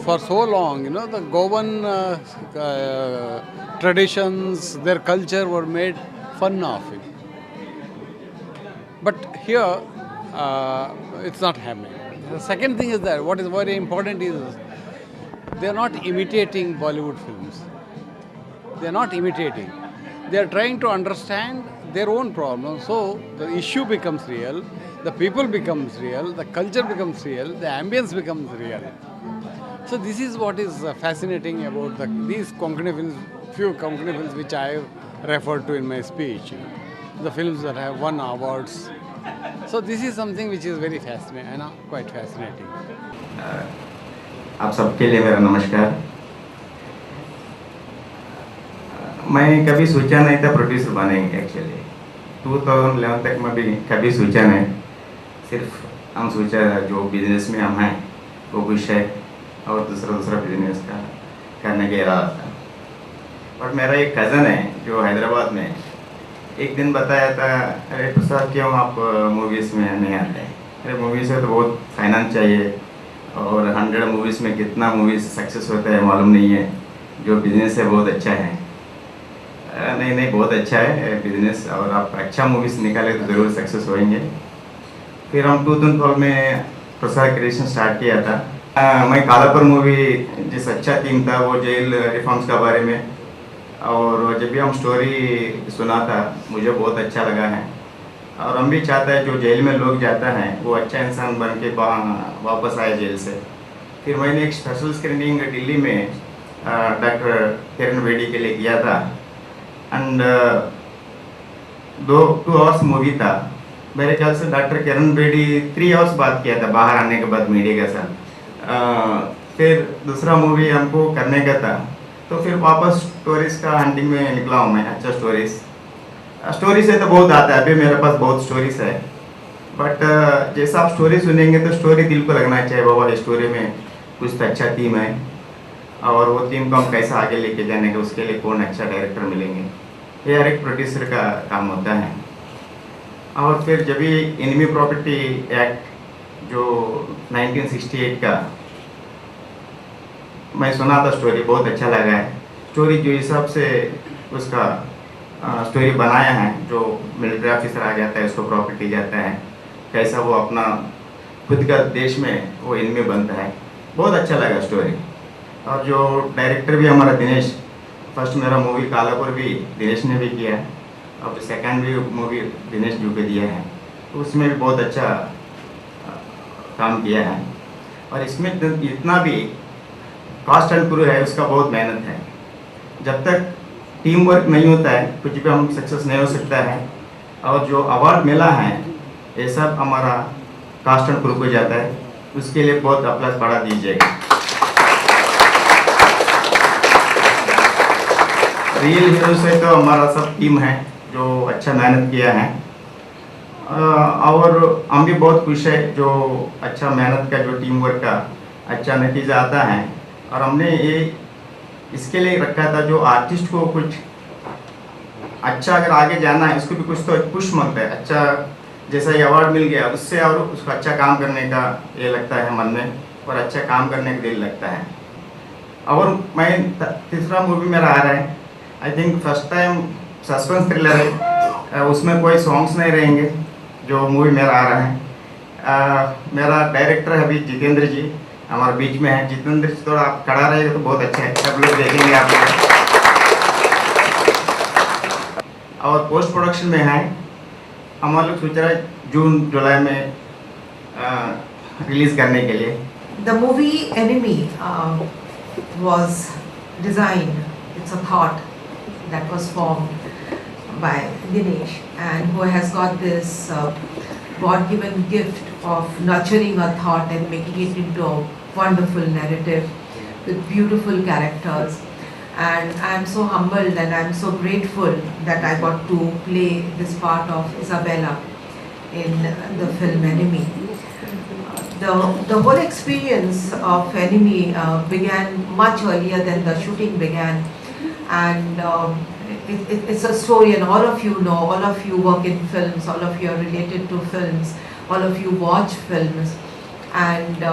For so long, you know, the Goan traditions, their culture were made fun of it. But here, it's not happening. The second thing is that what is very important is they are not imitating Bollywood films. They are not imitating. They are trying to understand their own problems. So the issue becomes real, the people becomes real, the culture becomes real, the ambience becomes real. So this is what is fascinating about these Konkani films, few Konkani films which I have referred to in my speech, you know, the films that have won awards. So this is something which is very fascinating, you know, quite fascinating. आप सबके लिए मेरा नमस्कार। मैं कभी सोचा नहीं था producer बनेंगे। एक्चुअली 2011 तक मैं भी कभी सोचा नहीं, सिर्फ हम सोचा जो बिजनेस में हम हैं वो खुश है और दूसरा दूसरा बिजनेस का करने का इरादा था। बट मेरा एक कज़न है जो हैदराबाद में, एक दिन बताया था, अरे प्रसाद क्यों आप मूवीज़ में नहीं आते हैं? अरे मूवीज़ में तो बहुत फाइनेंस चाहिए और 100 मूवीज़ में कितना मूवीज़ सक्सेस होता है मालूम नहीं है, जो बिजनेस है बहुत अच्छा है। नहीं नहीं बहुत अच्छा है बिजनेस और आप अच्छा मूवीज़ निकाले तो ज़रूर सक्सेस होंगे। फिर हम 2012 में प्रसाद क्रिएशन स्टार्ट किया था। मैं कालापुर मूवी जिस अच्छा थीम था वो जेल रिफॉर्म्स के बारे में, और जब भी हम स्टोरी सुना था मुझे बहुत अच्छा लगा है। और हम भी चाहते हैं जो जेल में लोग जाता है वो अच्छा इंसान बन के वापस आए जेल से। फिर मैंने एक स्पेशल स्क्रीनिंग दिल्ली में डॉक्टर किरण बेदी के लिए किया था एंड 2 आवर्स मूवी था। मेरे ख्याल से डॉक्टर किरण बेदी 3 आवर्स बात किया था बाहर आने के बाद मीडिया के साथ। फिर दूसरा मूवी हमको करने का था, तो फिर वापस स्टोरीज का हंटिंग में निकला हूँ मैं। अच्छा स्टोरी से तो बहुत आता है, अभी मेरे पास बहुत स्टोरीज है, बट जैसा आप स्टोरी सुनेंगे तो स्टोरी दिल को लगना चाहिए, बाबा स्टोरी में कुछ तो अच्छा थीम है और वो थीम को हम कैसा आगे लेके जाने का, उसके लिए कौन अच्छा डायरेक्टर मिलेंगे, ये हर एक प्रोड्यूसर का काम होता है। और फिर जब भी एनिमी प्रॉपर्टी एक्ट जो 1968 का मैं सुना था स्टोरी, बहुत अच्छा लगा है स्टोरी, जो हिसाब से उसका स्टोरी बनाया है, जो मिलिट्री ऑफिसर आ जाता है उसको प्रॉपर्टी जाता है, कैसा वो अपना खुद का देश में वो इनमें बनता है, बहुत अच्छा लगा स्टोरी। और जो डायरेक्टर भी हमारा दिनेश, फर्स्ट मेरा मूवी कालापुर भी दिनेश ने भी किया है, और सेकंड भी मूवी दिनेश जी को दिया है, तो उसमें भी बहुत अच्छा काम किया है। और इसमें इतना भी कास्ट एंड क्रू है उसका बहुत मेहनत है। जब तक टीम वर्क नहीं होता है कुछ भी हम सक्सेस नहीं हो सकता है। और जो अवार्ड मिला है ये सब हमारा कास्ट एंड क्रू को जाता है, उसके लिए बहुत अप्लास बढ़ा दीजिएगा। रियल हीरो से तो हमारा सब टीम है जो अच्छा मेहनत किया है, और हम भी बहुत खुश है जो अच्छा मेहनत का, जो टीम वर्क का अच्छा नतीजा आता है। और हमने ये इसके लिए रखा था जो आर्टिस्ट को कुछ अच्छा अगर आगे जाना है उसको भी कुछ तो पुश मांगता है, अच्छा जैसा ये अवार्ड मिल गया उससे और उसको अच्छा काम करने का ये लगता है मन में, और अच्छा काम करने का दिल लगता है। और मैं तीसरा मूवी मेरा आ रहा है, I think first time suspense thriller है, उसमें कोई सॉन्ग्स नहीं रहेंगे जो मूवी मेरा आ रहा है। मेरा डायरेक्टर है अभी जितेंद्र जी हमारे बीच में है। जितेंद्र जी थोड़ा आप खड़ा रहेगा तो बहुत अच्छा है, सब लोग देखेंगे आप लोग। और पोस्ट प्रोडक्शन में है, हमारे लोग सोच रहे हैं जून जुलाई में रिलीज करने के लिए। The movie Enemy was designed, it's a thought that was formed by Dinesh, and who has got this God-given gift of nurturing a thought and making it into a wonderful narrative with beautiful characters. And I'm so humbled and I'm so grateful that I got to play this part of Isabella in the film Enemy. The whole experience of Enemy began much earlier than the shooting began, and it's a story, and all of you know, all of you work in films, all of you are related to films, all of you watch films, and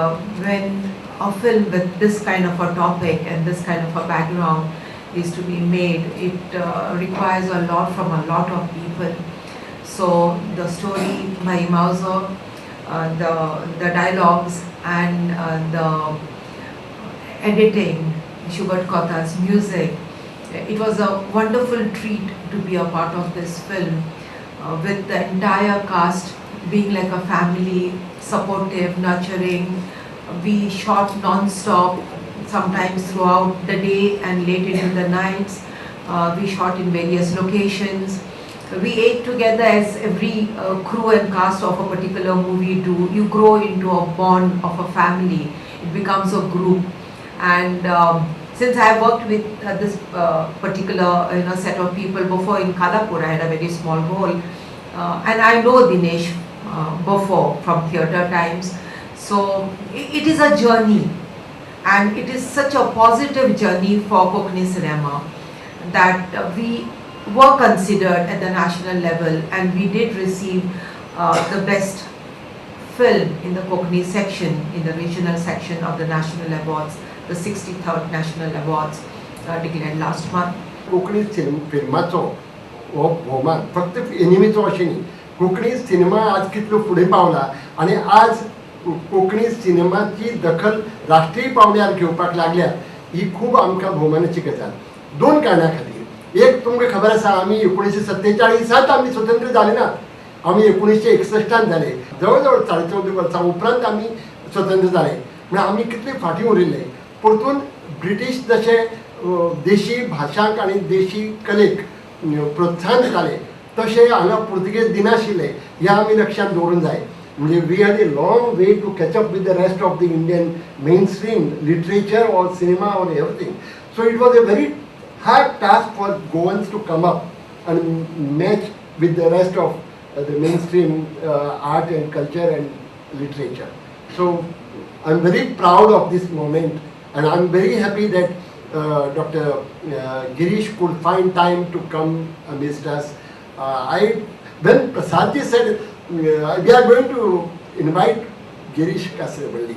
when a film with this kind of a topic and this kind of a background is to be made, it requires a lot from a lot of people. So the story by Mauzo, the dialogues and the editing, Shubert Kotha's music, it was a wonderful treat to be a part of this film, with the entire cast being like a family, supportive, nurturing. We shot non-stop, sometimes throughout the day and late into the nights. We shot in various locations. We ate together as every crew and cast of a particular movie do. You grow into a bond of a family. It becomes a group. And since I have worked with this particular set of people before in Kalapur, I had a very small role. And I know Dinesh before from theatre times. So it is a journey, and it is such a positive journey for Konkani cinema that we were considered at the national level, and we did receive the best film in the Konkani section, in the regional section of the National Awards, the 63rd National Awards declared last month. Konkani फिल्माचो हो भोवमान फक्त एनिमीचो अशें न्ही, Konkani cinema आज कितलो फुडें पावला आनी आज कोंकणी सिनेमाची दखल राष्ट्रीय पावंड्यार घेवपाक लागल्या ही खूब आमकां भोवमानाची गजाल. दोन कारणां खातीर, एक तुमकां खबर आसा आमी 1947 आमी स्वतंत्र जाले नात, आमी 1961 जाले, जवळ जवळ 14.5 वर्सां उपरांत आमी स्वतंत्र जाले, म्हळ्यार आमी कितले फाटीं उरिल्ले. परतून ब्रिटीश जशे देशी भाशांक आनी देशी कलेक प्रोत्साहन दिताले तशें हांगा पुर्तुगेज दिनाशिल्ले, हें आमी लक्षांत दवरूंक जाय. म्हणजे we had a long way to catch up with the rest of the Indian mainstream literature or cinema or everything. So it was a very hard task for Goans to come up and match with the rest of the mainstream art and culture and literature. So I'm very proud of this moment, and I'm very happy that Dr. Girish could find time to come amidst us. When Prasadji said, we are going to invite Girish Kasaravalli,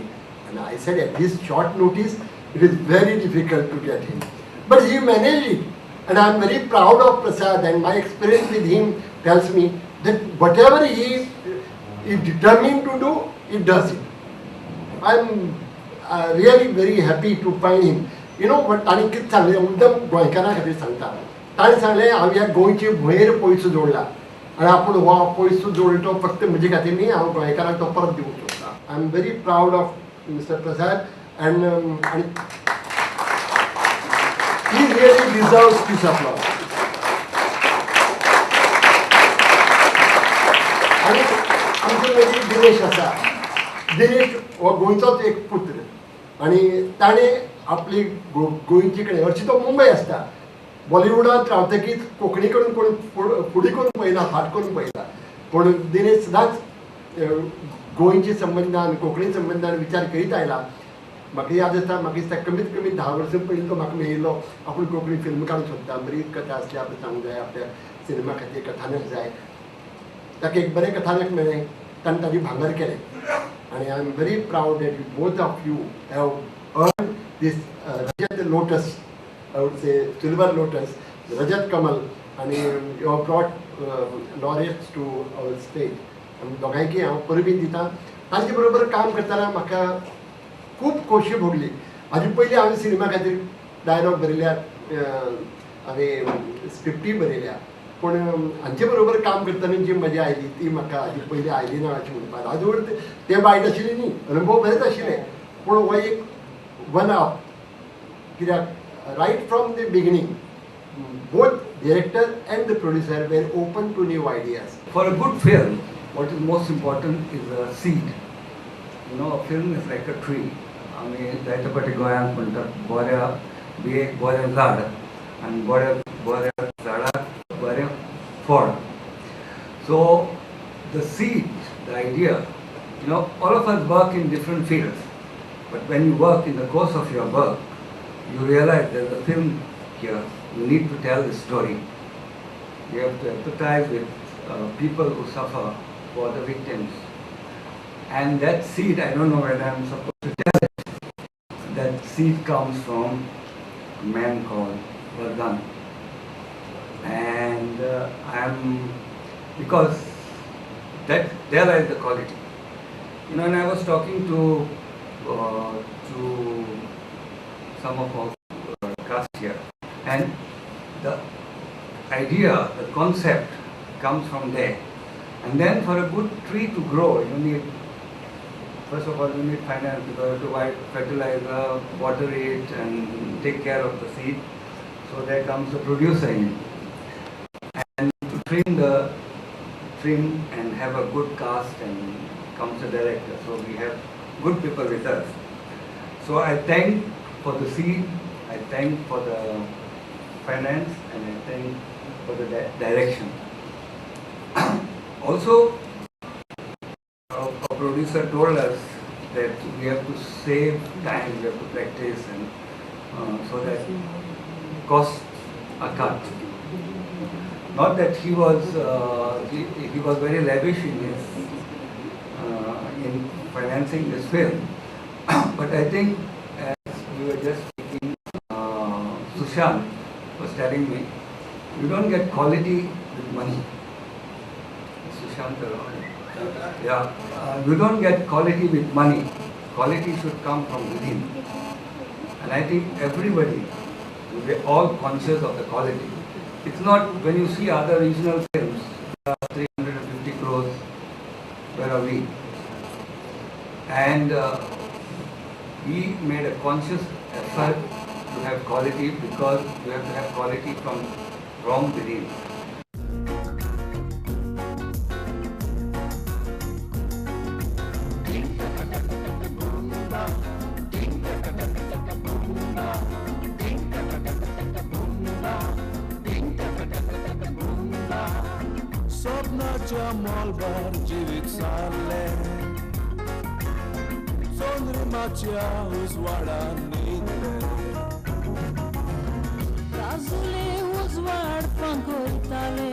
and I said at this short notice, it is very difficult to get him. But he managed it, and I am very proud of Prasad, and my experience with him tells me that whatever he is determined to do, he does it. I am really very happy to find him. You know what, ताणें कितें सांगलें मुद्दम गोंयकारां खातीर सांगता, ताणें सांगलें हांव ह्या गोंयचे भुंयेर पयसो जोडला आनी आपूण हो पयसो जोडलो तो फक्त म्हजे खातीर न्ही, हांव गोंयकारांक तो परत दिवंक सोदता. I am very proud of Mister Prasad, and आनी he really deserves this applause. आनी आमचे मदीं दिनेश आसा, दिनेश हो गोंयचोच एक पुत्र आनी ताणें आपली गोंयची कडेन, हरशीं तो मुंबय आसता, बॉलिवूडांत रावतकीच कोंकणी कडेन कोण फुडें करून पळयना, फाट करून पळयना, पूण दिनेश सदांच गोंयचे संबंदान कोंकणी संबंदान विचार करीत आयला. म्हाका याद जाता, म्हाका दिसता कमीत कमी 10 वर्सां पयलीं तो म्हाका मेळिल्लो, आपूण कोंकणी फिल्म काडूंक सोदता, बरी कथा आसली आपणें सांगूंक जाय, आपल्या सिनेमा खातीर कथानक जाय. ताका एक बरें कथानक मेळ्ळें, ताणें ताजी भांगर केलें. आनी I am very proud that you both of you have earn this Rajat lotus, I would say silver lotus, Rajat Kamal, आनी you have brought laurels to our state. आनी दोगांयकय हांव परबीं दिता. तांचे बरोबर काम करतना म्हाका खूब खोशी भोगली. हाजे पयलीं हांवें सिनेमा खातीर डायलॉग बरयल्या, हांवें स्क्रिप्टूय बरयल्या, पूण हांचे बरोबर काम करतना जी मजा आयली ती म्हाका हाजे पयलीं आयली ना अशें म्हणपाक. आजवर तें वायट आशिल्लें न्ही, अनुभव बरेच आशिल्ले, पूण हो एक वन अप, कित्याक right from the beginning both director and the producer were open to new ideas. For a good film, what is most important is a seed. You know, a film is like a tree. आमी जायते फावटी गोंयांत म्हणटात बऱ्या बियेक बरें झाड आनी बऱ्या बऱ्या झाडाक बरें फळ. So the seed, the idea, you know, all of us work in different fields, but when you work in the course of your work, you realize there's a film here, you need to tell the story. You have to empathize with people who suffer, who are the victims. And that seed, I don't know whether I'm supposed to tell it. seed comes from a man called Vardhan. And because that there lies the quality. You know, and I was talking to some of our cast here, and the idea, the concept comes from there. And then for a good tree to grow, you need, first of all, you need finance, because you have to buy fertilizer, water it, and take care of the seed. So there comes the producer in. And to trim and have a good cast, and comes the director. So we have good people with us. So I thank for the seed, I thank for the finance, and I thank for the direction. Also, our producer told us that we have to save time, we have to practice, and so that costs are cut. Not that he was he was very lavish in his in financing this film, but I think, as we were just speaking, Sushant was telling me, you don't get quality with money. Sushant around. Yeah, you don't get quality with money. Quality should come from within. And I think everybody will be all conscious of the quality. It's not, when you see other regional films, 350 crores, where are we? And we made a conscious effort to have quality, because you have to have quality from within. स्वप्नाच्या मॉलबार जिवीत सारलें, चंद्रिमाच्या उजवाडान न्हिदलें, राजुले उजवाड फांकयताले,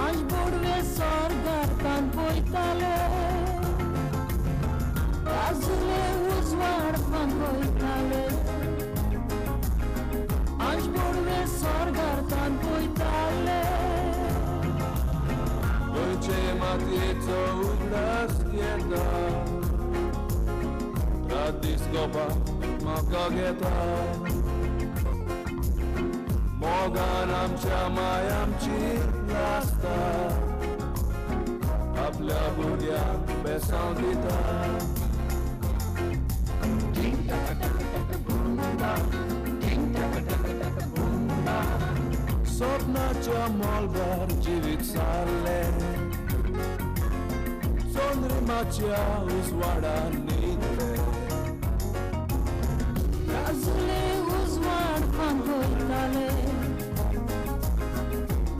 आज बोडवे स्वर्गार कान पळयताले, राजुले उजवाड फांकयताले, आज बोडवे स्वर्गार कान पळयताले. गोंयचे मातयेचो उगडास येता, रात दीस गोपाक म्हाका घेता, मोगान आमच्या मायांची आसता, आपल्या भुरग्यांक बेसांव दिता. स्वप्नाच्या मॉलबार जिवीत सारलें, चंद्रिमाच्या उजवाडान न्हिदलें, राजुले उजवाड फांकयताले,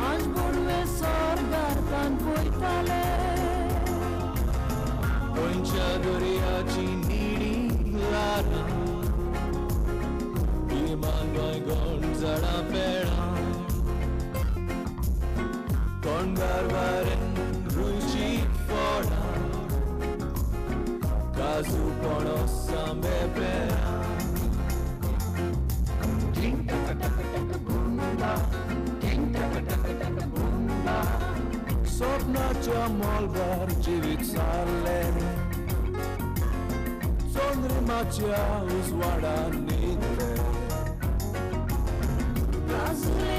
आज बोडवे स्वर्गार कान पळयताले, गोंयच्या दर्याची निळी ल्हारां, गिमान गोंय झाडां पेडां, तोंडार वारें रुची फोडां, काजू पणस आंबे पेरां. स्वप्नाच्या मॉलबार जिवीत सारलें, चंद्रिमाच्या उजवाडान न्हिदलें, राजुले